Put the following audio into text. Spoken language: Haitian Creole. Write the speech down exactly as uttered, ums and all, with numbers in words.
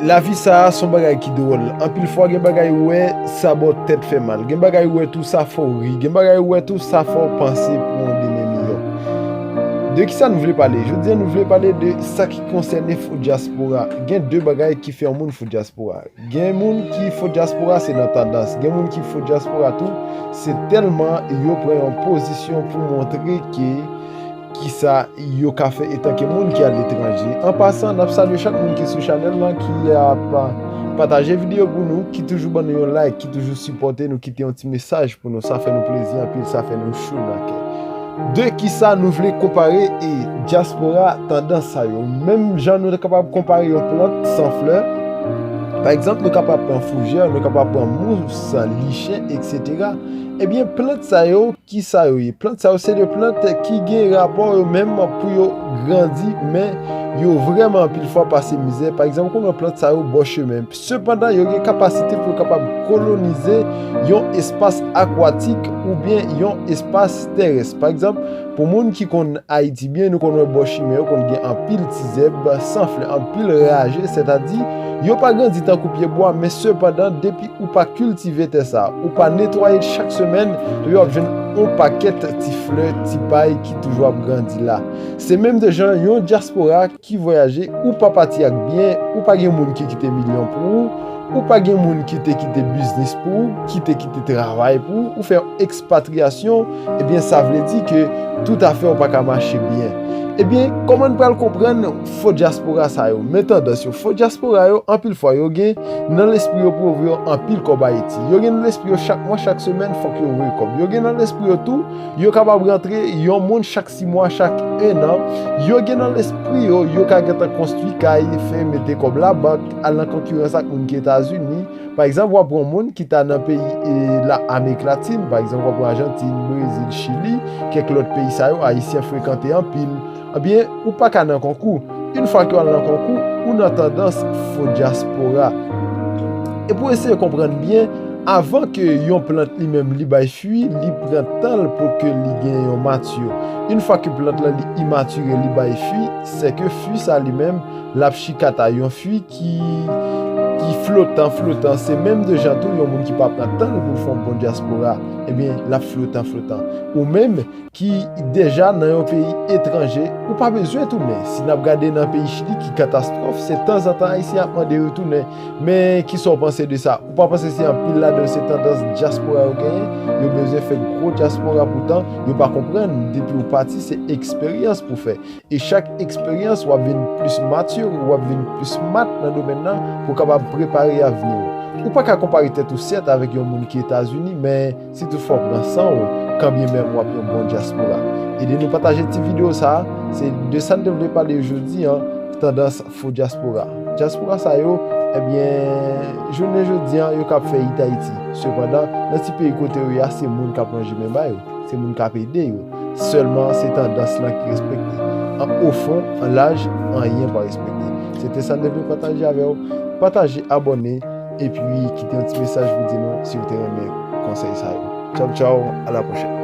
Lavi sa a se yon bagay ki dwòl. Anpil fwa, gen bagay ou wè, sa ba w tèt fè mal. Gen bagay ou wè tou, sa fè w ri. Gen bagay ou wè tou, sa fè w panse pou yon demen miyò. De ki sa nou vle pale? Jodi a, nou vle pale de sa ki konsène fo dyaspora. Gen de bagay ki fè yon moun fo dyaspora. Gen moun ki fo dyaspora, se nan tandans. Gen moun ki fo dyaspora tou, se tèlman yo pran yon pozisyon pou montre ke kisa yo ka fè etanke moun ki aletranje. An pasan, n ap salye chak moun ki sou chanèl lan, ki ap pataje videyo pou nou, ki toujou ban nou yon like, ki toujou sipòte nou, kite yon ti mesaj pou nou. Sa fè nou plezi anpil, sa fè nou cho nan kè. De kisa nou vle konpare e dyaspora tandans sa yo? Menm jan nou te kapab konpare yon plant san flè, pa egzanp, nou kapab pran foujè, nou kapab pran mous, lichen, etsetera. Ebyen, plant sa yo, kisa yo ye? Plant sa yo se de plant ki gen rapò yo menm pou yo grandi, men yo vrèman anpil fwa pase mizè. Pa egzanp, ou konn wè plant sa yo bò chemen. Sepandan, yo gen kapasite pou yo kapab kolonize yon espas akwatik oubyen yon espas terès. Pa egzanp, pou moun ki konn Ayiti byen, nou konn wè bò chimen yo konn gen anpil ti zèb san flè, anpil raje, sètadi yo pa grandi tankou pyebwa, men sepandan, depi ou pa kiltive tè sa, ou pa netwaye l chak semèn, epi w ap jwenn yon pakèt ti flè, ti pay ki toujou ap grandi la. Se menm de jan yon dyaspora ki vwayaje, ou pa pati ak byen, ou pa gen moun ki kite milyon pou ou, ou pa gen moun ki te kite biznis pou ou, ki te kite travay pou ou, ou fè ekspatriyasyon, ebyen, sa vle di ke tout afè w pa ka mache byen. Ebyen, kòman n pral konprann fo dyaspora sa yo? Men tandans yo. Fo dyaspora yo, anpil fwa, yo gen nan lespri yo pou yo voye anpil kòb Ayiti. Yo gen nan lespri yo chak mwa, chak semèn, fòk yo voye kòb. Yo gen nan lespri yo tou, yo kapab rantre yon moun chak sis mwa, chak en an. Yo gen nan lespri yo, yo ka gentan konstwi kay, fè mete kòb labank, al nan konkirans ak moun ki Etazini. Pa egzanp, w ap pran moun ki ta nan peyi, e, la, Amerik Latin, pa egzanp, w ap pran Ajantin, Brezil, Chili, kèk lòt peyi sa yo, Ayisyen frekante anpil. Ebyen, ou pa ka nan konkou. Yon fwa ke w al nan konkou, ou nan tandans fo dyaspora. E pou eseye konprann byen, avan ke yon plant li menm li bay fwi, li pran tan l pou ke li gen yon matye. Yon fwa ke plant lan li imatire, li bay fwi, se ke fwi sa li menm, l ap chikata yon fwi ki, ki flotan, flotan. Se menm de jan tou yon moun ki pa pran tan l pou l fè yon bon dyaspora, ebyen, l ap flotan, flotan. Ou menm ki deja nan yon peyi etranje, ou pa bezwen tounen. Si n ap gade nan peyi Chili, ki katastwòf, se tanzantan Ayisyen ap mande yo tounen. Men, kisa w panse de sa? Ou pa panse se anpil ladan yo se tandans dyaspora yo genyen? Yo bezwen fè gwo dyaspora, poutan, yo pa konprann, depi w pati, se eksperyans pou fè. E chak eksperyans, w ap vin plis matye, w ap vin plis mat nan domèn nan pou w kapab prepare avni w. Ou pa ka konpare tèt ou sèt avèk yon moun ki Etazini, men si toutfwa w pran san w, kanbyenmenm w ap yon bon dyaspora. Ede nou pataje ti videyo sa a, se de sa n te vle pale jodi a, tandans fo dyaspora. Dyaspora sa yo, ebyen, jounen jodi a, yo ka ap fè it Ayiti. Sepandan, nan ti peyi kote yo ye a, se moun k ap lonje men ba yo. Se moun k ap ede yo. Sèlman, se tandans lan ki respekte. An ofon, an laj, anyen pa respekte. Se te sa n te vle pataje avè w. Pataje, abòne, epi kite yon ti mesaj pou di nou si w te renmen konsèy sa yo. Tchaw, tchaw, a la pwochèn.